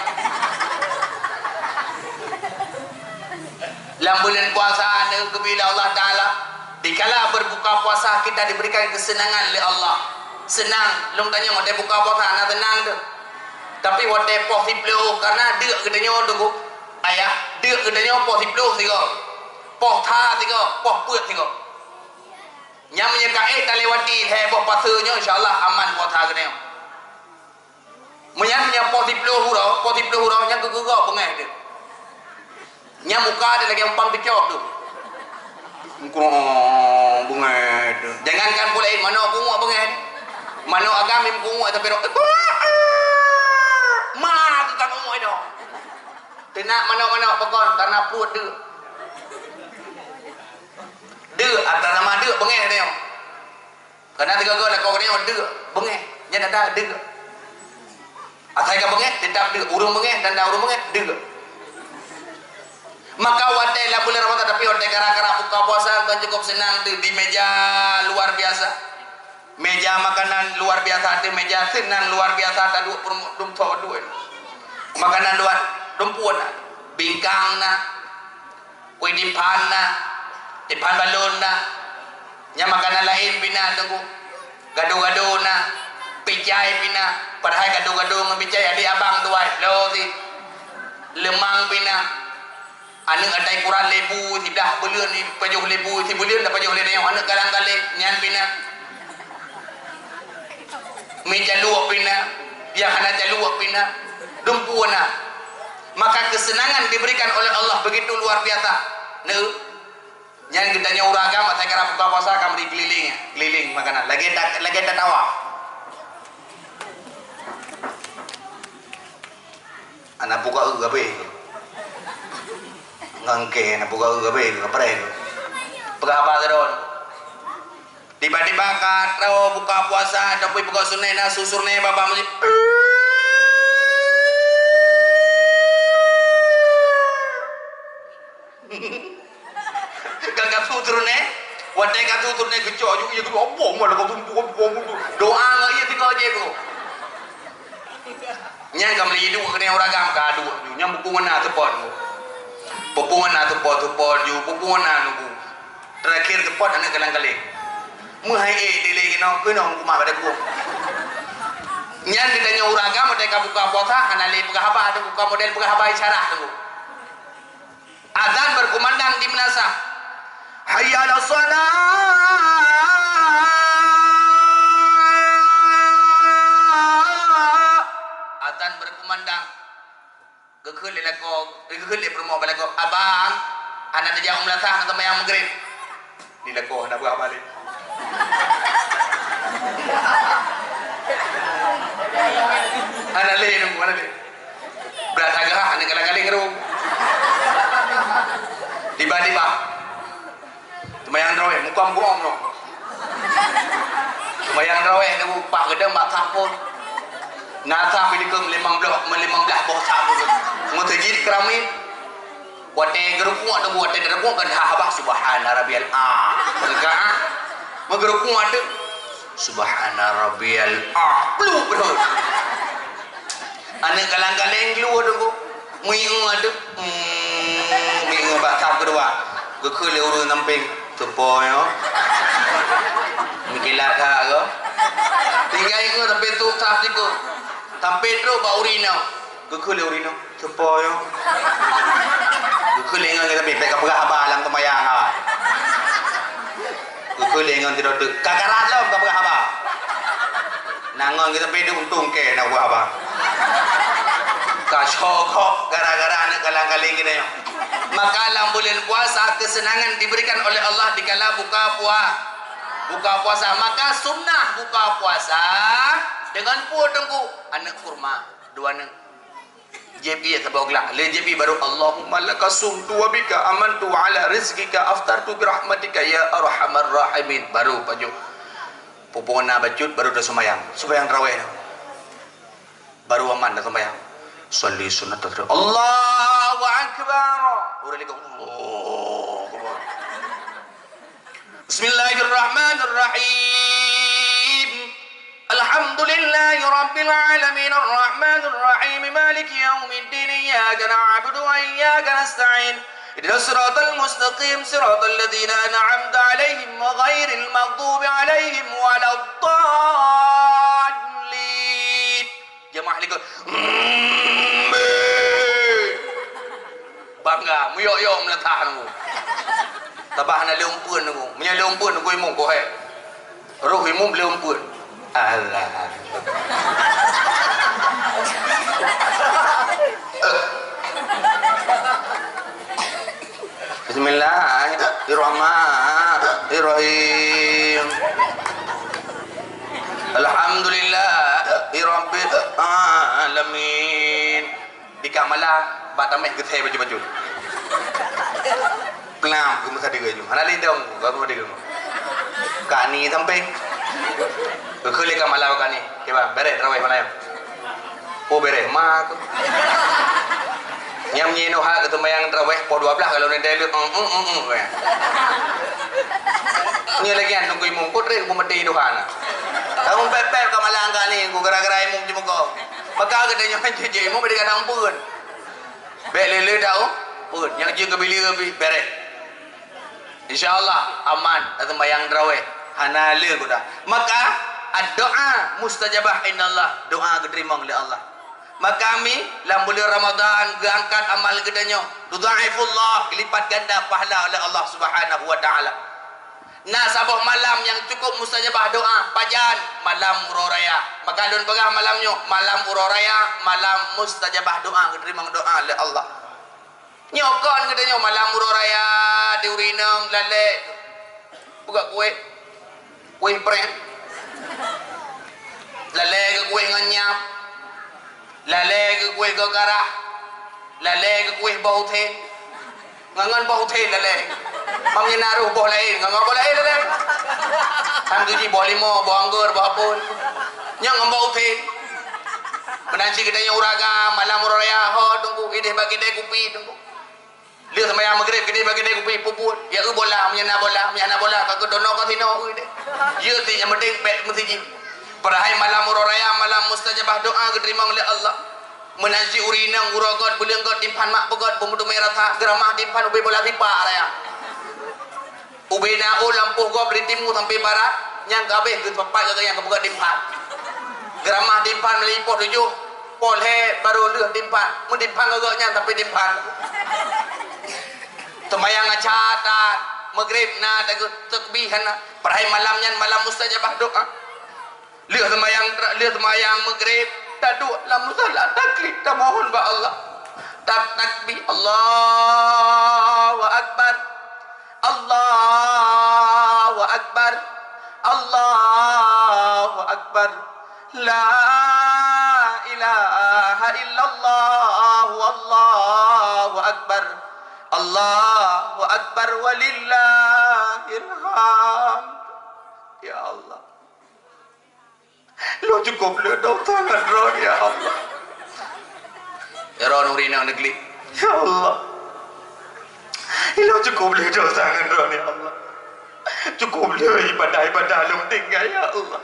Lam buleuen puasa, aneuk geubi lé Allah Taala, dikala berbuka puasa kita diberikan kesenangan lé Allah. Seunang, lôn tanyong watèe buka puasa na seunang teuh. Tapi watèe poh siplôh, karena deuk geutanyoe tunggu, ayah, deuk geutanyoe poh siplôh sigoe. Poh that sigoe, poh peuet sigoe. Nyan meunyoe ka ék talewati lhèe boh paseue nyoe, insya Allah aman puasa geutanyoe. Meunyan meunyoe poh siplôh uroe, poh siplôh uroe nyan geugeugok beungèh teuh. Nyan muka teuh lagèe umpang teucok teuh. Meukurong beungèh teuh. Jangankan peuet laén, manok kungok beungèh. Manok agam meukurong tapi rot. Ma keu ka kungok inoe. Teunak manok-manok pakon, karena pruet deuk. Deuk, atas nama deuk beungèh teuh nyoe. Karena sigoe-goe lakoe geutanyoe deuk, beungèh, nyan tanda deuk. Asai ka beungèh, teutap deuk. Ureueng beungèh, tanda ureueng beungèh, deuk. Maka watèe lam buleuen Ramadhan, tapi watèe kara-kara buka puasa, kon cukôp seunang teuh di meja luar biasa. Meja makanan luar biasa teuh, meja seunang luar biasa, taduek peurumoh dum tho duek. Makanan luar, dumpeue na, bingkang na, Kue dipan na, dipan balon na. Nyan makanan laén pih na teungku. Gado-gado na, picai pih na. Padahai gado-gado ngon picai adik abang tuai, lo si. Leumang pih na. Aneuk atai kuran lebu, siblah buleuen pajoh lebu, sibuleuen tapajoh lé nyoe. Aneuk kalang-kaling, nyan pih na. Mi caluek pih na, nyang hana caluek pih na, dumpeue na. Maka kesenangan diberikan oleh Allah begitu luar biasa. Neu, nyan geutanyoe ureueng agam, asai ka buka puasa, ka meuri keliling, keliling makanan. Lagèe ta-, lagèe tatawaf. Aneuk buka eu habéh. Ngon kèe aneuk buka eu habéh, kapreh. Peugah haba sidroe. Tiba-tiba ka troh buka puasa, tapi buka sunat na susur nè baba meusi. Ka, ka susur nè, watèe ka susur nè geucok ju, ya Allah, malah ka tumpu, tumpu, tumpu. Doa ngon iya tiga je tu. Nyan ka meuli duek keuneuk ureueng agam ka duek ju. Nyan buku ngena teupon. Buku ngena teupon, teupon ju, buku ngena nunggu. Terakhir teupon aneuk kalang-kaling. Meuhai ék dilèe keunoe, keunoe meukumah pada kuong. Nyan geutanyoe ureueng agam watèe ka buka puasa, hana lé peugah haba, buka model peugah haba isyarah tu. Azan berkumandang di meunasah. Hayya 'alas shalah. Azan berkumandang. Geukheun lé lakoe, geukheun lé peurumoh bak lakoe, "Abang, hana neujak u meulasah, hana seumayang Maghrib." Di lakoe hana beuh balek. Hana lé nunggu, hana lé. Brat agak, hana kalang-kaling ru. Tiba-tiba, Seumayang tarawèh, muka meuguom noh. Seumayang tarawèh tu pat geudong bak saf phôn. Na saf pih dikeue meulimong bloh, meulimong blah boh saf tu. Meuseujid keuramin. Watèe geurukuk tu, watèe geurukuk kan ha haba subhana rabbiyal a. Meugeurukuk tu. Subhana rabbiyal a. Plup, plup. Aneuk kalang-kaling keuluwa teungku. Meuieng ateuk. Hmm, meuieng bak saf keudua. Geukheun lé ureueng sampéng. Teupo nyoe. Meukilat that keuh. Tinggai ngon sampéng trok saf sikoe. Sampéng trok bak ureueng inong. Geukheun lé ureueng inong. Teupo nyoe. Geukheun lé ngon sampéng. Bèk kapeugah haba lam seumayang ha. Geukheun lé ngon sidroe teuk. Ka karat lom kapeugah haba. Na ngon geuteupé duek untông kèe na buah haba. Ka syok gara-gara aneuk kalang-kaling geutanyoe. Maka lam buleuen puasa keuseunangan diberikan oleh Allah dikala buka pua-, buka puasa. Maka sunnah buka puasa deungon peue teungku? Aneuk kurma, dua aneuk. Jieb ié saboh glah. Lé jieb ié baru, "Allahumma laka sumtu wa bika amantu wa ala rizqika aftartu bi rahmatika ya arhamar rahimin." Baru pajoh. Pupung na bacut baru taseumayang. Seumayang tarawih. Baru aman taseumayang. Sholli sunnatal tarawih. Allahu akbar. Ureueng likot, Allahu akbar. Bismillahirrahmanirrahim. Alhamdulillahi rabbil alamin, arrahmanir rahim, maliki yaumiddin, iyyaka na'budu wa iyyaka nasta'in. Ihdinas siratal mustaqim, siratal ladzina an'amta 'alaihim, ghairil maghdubi 'alaihim waladdallin. Jamaah likot. Bangga, meuyok-yok meulatah nunggu. Tabah na leumpun nunggu. Meunyo leumpun nunggu imum, goh hé. Roh imum leumpun. Allah. Bismillahirrahmanirrahim. Alhamdulillahirabbil alamin. Di Kamala bak tameh geusé baju-baju. Pelam geumeusadeuh baju. Hana lintong, geumeusadeuh. Kani sampéng. Geukheun lé Kamala kani. Kiban, bèrèh tarawih malam. Oh, bèrèh ma tu. Nyang meunyoe ha geuseumayang tarawih poh dua blah kalau nanti lu, em, em, em, em, ya. Nyoe lagi anu kui mungkut rek, ku meuti duha na. Kamu pepet ka malang ka ni, ku gara-gara imum jimeuko. Maka geutanyoe jijak imum di kandang pun. Bèk lé-lé dak, oh. Pun, nyang jeuet keu bili-bili bèrèh. Insya Allah aman, taseumayang tarawih. Hana le kuda. Maka, doa mustajabah indallah, doa geuteurimong lé Allah. Maka mi, lam buleuen Ramadan geuangkat amal geutanyoe. Tudhaifullah, geulipat ganda pahala oleh Allah Subhanahu wa Taala. Na saboh malam nyang cukup mustajabah doa, pajan? Malam Uroe Raya. Maka lôn peugah malam nyoe, malam Uroe Raya, malam mustajabah doa, geuteurimong doa lé Allah. Nyoe kon geutanyoe malam Uroe Raya di ureueng inong lalé peugah kueh, kueh pren. Lalé geukueh ngon nyam. Lalé geukueh geugarah. Lalé geukueh boh uthén. Ngon, ngon boh uthén lalé. Mam nyan na roh boh laén, ngon, ngon boh laén lalé. Kan geuji boh limo, boh anggor, boh apel. Nyan ngon boh uthén. Meunan cit geutanyoe ureueng agam, malam Uroe Raya, ho, teungku, idéh bak keude kupi, teungku. Lheueh seumayang Maghrib, keude bak keude kupi puput. Ya eu bola, meunyo na bola, meunyo hana bola, ka keudono ka sinoe eu deh. Ye ti nyang penting bèk meuseujid. Padahai malam Uroe Raya, malam mustajabah doa geuteurimong lé Allah. Meunan cit ureueng inong, uroe göt, buleuen göt, dimphan mak peugöt, beumeuteumé rasa, geuramah dimphan ubé bola sipak raya. Ubé na ôn lampôh gob dari timu sampai barat, nyang ka abéh geuteumpat gata nyang geupeugöt dimphan. Geuramah dimphan meulayeue poh tujoh, poh lhèe barô lheueh dimphan. Meudimphan gata nyan sampai dimphan. Seumayang asar that, Maghrib na, takbih hana. Padahai malam nyan malam mustajabah doa. Lheueh seumayang, lheueh seumayang Maghrib, taduek lam musala, taklik, tamohon bak Allah. Tak-, takbir, Allahu Akbar. Allahu Akbar. Allahu Akbar. La ilaha illallah. Allahu Akbar. Allahu Akbar walillahil hamd. Ya Allah. Lôn cukôp lé dosa ngon droe, ya Allah. Ya Roh Nuri nang negeri. Ya Allah. Lôn cukôp lé dosa ngon droe, ya Allah. Cukôp lé ibadah-ibadah lôn tinggai, ya Allah.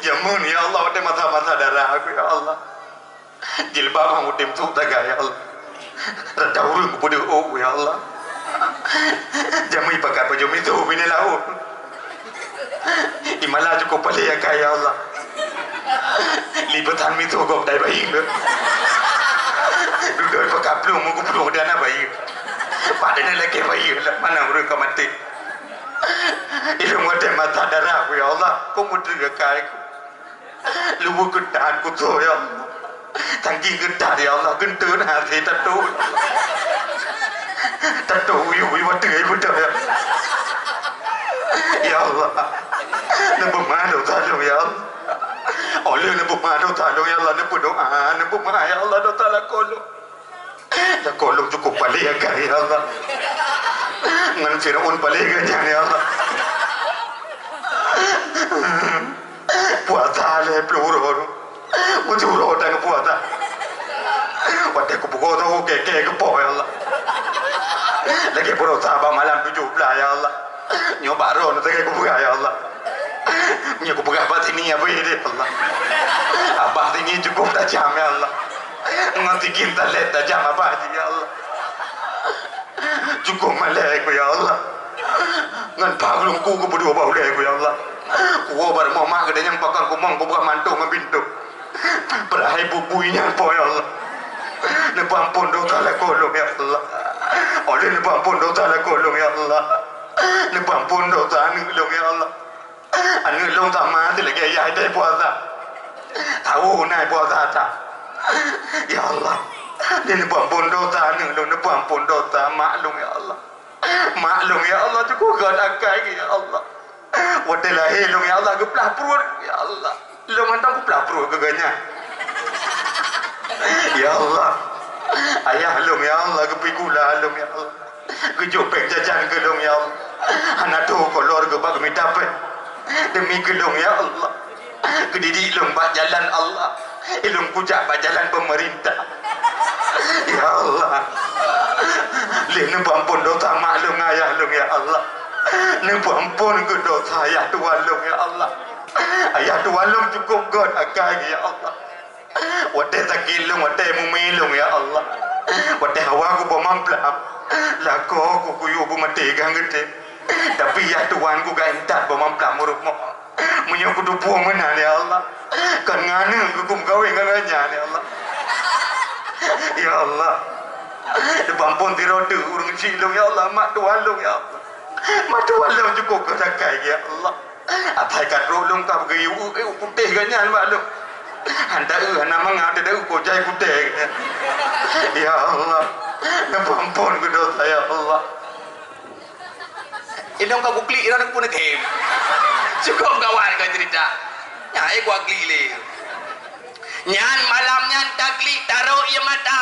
Jameun, ya Allah, watèe masa-masa dara aku, ya Allah. Jilbab han udeb sôk taga, ya Allah. Rata ureueng kupeudeuh ôk, ya Allah. Jamé pakat pajoh miseue binéh laôt. Imala cukôp paleng akai, ya Allah. Li peutan miseue gob dai bayeue. Dudoe pakat plueng meukeuplueng di hana bayeue. Padahai lakèe bayeue, lam mana ureueng ka maté. Ilôn watèe masa dara, ya Allah. Kok meuteuk akai ku. Luweue geutan kutoh, ya Allah. Tanggeng geutan, ya Allah. Geuntôn hase tatô. Tatô uyuh-uyuh watèe beutôi, ya Allah. Ya Allah. Neubeumah dosa lôn, ya Allah. Óh lheueh neubeumah dosa lôn, ya Allah, neupeudoa, neubeumah, ya Allah, dosa lakoe. Lakoe lôn cukup paleng akai, ya Allah. Ngon Firaun paleng geuh nyan, ya Allah. Puasa lhèe plôh uroe. Meujurô dan puasa. Watèe kubuka saho kèe-kèe geupoh, ya Allah. Lagèe baroesa bak malam tujoh blah, ya Allah. Nyoe bak droeneuh lagèe kupeugah, ya Allah. Nyoe kupeugah bak sini abéh deh, ya Allah. Abah sini cukup tajam, ya Allah. Ngon sikin talèt tajam abah jih, ya Allah. Cukup malèe ku, ya Allah. Ngon pah lungku ku beudua bak ulèe ku, ya Allah. Kuwoe bak rumoh mak geutanyoe pakon kumong kubuka mantong ngon pintoe. Padahai bubui nyan po, ya Allah. Neupeuampon dosa lakoe lôn, ya Allah. Oleh neupeuampon dosa lakoe lôn, ya Allah. Neupeuampon dosa aneuk lôn, ya Allah. Aneuk lôn sama silagèe yah deh puasa. Tahu na puasa ta. Ya Allah. Dia neupeuampon dosa aneuk lôn, neupeuampon dosa mak lôn, ya Allah. Mak lôn, ya Allah, cukup gèt akai, ya Allah. Watèe lahé lôn, ya Allah, geuplah pruet, ya Allah. Lôn mantong geuplah pruet keu geuh nyan. Ya Allah. Ayah lôn, ya Allah, geupigula lôn, ya Allah. Geujok pèng jajan keu lôn, ya Allah. Hana tho kolor geuba geumita pèng. Demi keu lôn, ya Allah. Geudidik lôn bak jalan Allah. Ilôn kujak bak jalan peumeurintah. Ya Allah. Lé neupeuampon dosa mak lôn, ayah lôn, ya Allah. Neupeuampon keu dosa ayah tuwan lôn, ya Allah. Ayah tuwan lôn cukup gèt akai, ya Allah. Watèe sakét lôn, watèe mumè lôn, ya Allah. Watèe hawa kuboh mamplam, lakoe kuyue beumaté geuh geutem. Tapi yah tuwan kuga intat boh mamplam u rumoh. Meunyoe kuteupue meunan, ya Allah, kan ngon aneuk keu kumeukawen ngon geuh nyan, ya Allah. Ya Allah, neupeuampon sidroe teuk ureueng chik lôn, ya Allah, mak tuwan lôn, ya Allah. Mak tuwan lôn cukup gèt akai, ya Allah. Asai ka trok lôn ka geuyue eu putéh geuh nyan bak lôn. Hana eu, hana mangat teueu kojai putéh geuh nyan. Ya Allah, neupeuampon keu dosa, ya Allah. Ilôn ka kuklik droeneuh pun neughem. Cukup gawat ka cerita. Nyan, eh, kuwa klik lé. Nyan malam nyan taklik tarok ié mata.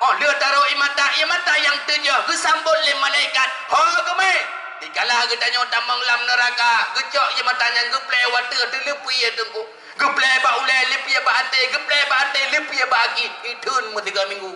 Oh, lheueh tarok ié mata, ié mata nyang tujoh geusambot lé malaikat, "Ho geumé!" Dikala geutanyoe tamong lam neuraka, geucok ié mata nyan geuplè u ateueh, teuleupie teungku. Geuplè bak ulèe, leupie bak até, geuplè bak até, leupie bak aki. Itheun meusigoe minggu.